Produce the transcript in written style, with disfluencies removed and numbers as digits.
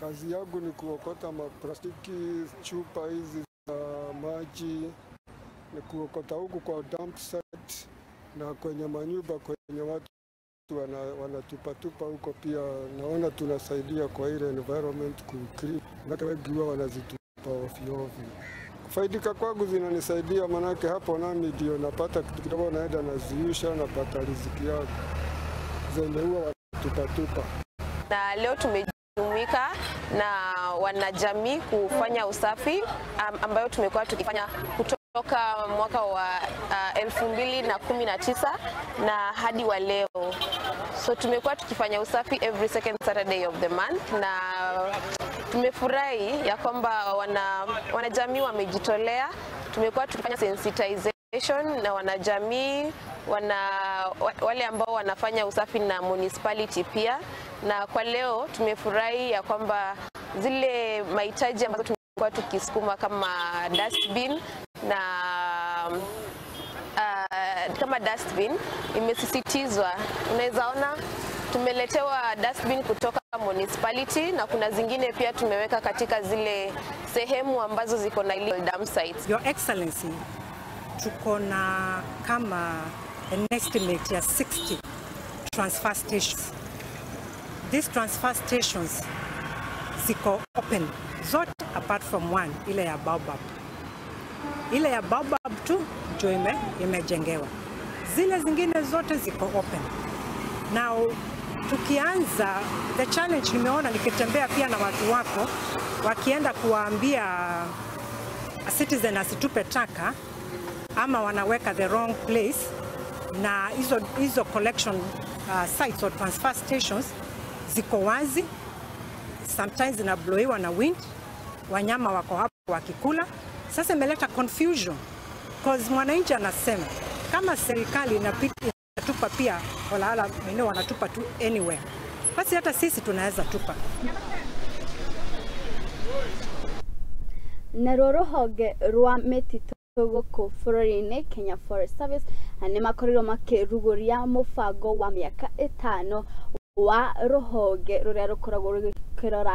Kazi yangu ni kuokota maplastiki, chupa hizi za maji, ni kuokota huku kwa dump site na kwenye manyumba kwenye watu wanatupa-tupa huko pia. Naona tunasaidia kwa ile environment ku clean. Maana wengi huwa wanazitupa ovyo ovyo. Kufaidika kwangu zinanisaidia, manake hapo nami ndio napata kitu kidogo, naenda naziusha, napata riziki yangu zenye huwa wanatupa-tupa. Na leo tumejumuika na wanajamii kufanya usafi ambayo tumekuwa tukifanya kutoka mwaka wa 2019 na hadi wa leo. So tumekuwa tukifanya usafi every second Saturday of the month, na tumefurahi ya kwamba wanajamii wamejitolea. Tumekuwa tukifanya sensitization na wanajamii, wale ambao wanafanya usafi na municipality pia. Na kwa leo tumefurahi ya kwamba zile mahitaji ambazo tumekuwa tukisukuma kama dustbin na kama dustbin imesisitizwa. Unaweza ona tumeletewa dustbin kutoka municipality, na kuna zingine pia tumeweka katika zile sehemu ambazo ziko na illegal dump sites. Your Excellency, tuko na kama an estimate ya 60 transfer stations. These transfer stations ziko open zote apart from one, ile ya Baobab. Ile ya Baobab tu ndio imejengewa. Zile zingine zote ziko open. Now tukianza the challenge, nimeona nikitembea pia na watu wako wakienda kuwaambia citizen asitupe taka ama wanaweka the wrong place, na hizo collection sites or transfer stations ziko wazi, sometimes zinablowiwa na wind, wanyama wako hapo wakikula. Sasa imeleta confusion cause mwananchi anasema kama serikali inatupa pia wala wengine wanatupa tu anywhere, basi hata sisi tunaweza tupa. Naruo rũhonge rwa mĩtitũ gũkũ bũrũri-inĩ Kenya Forest Service nĩ makorirwo makĩrugũria mũbango wa mĩaka 5 wa rũhonge rũrĩa rũkoragwo rũkĩrora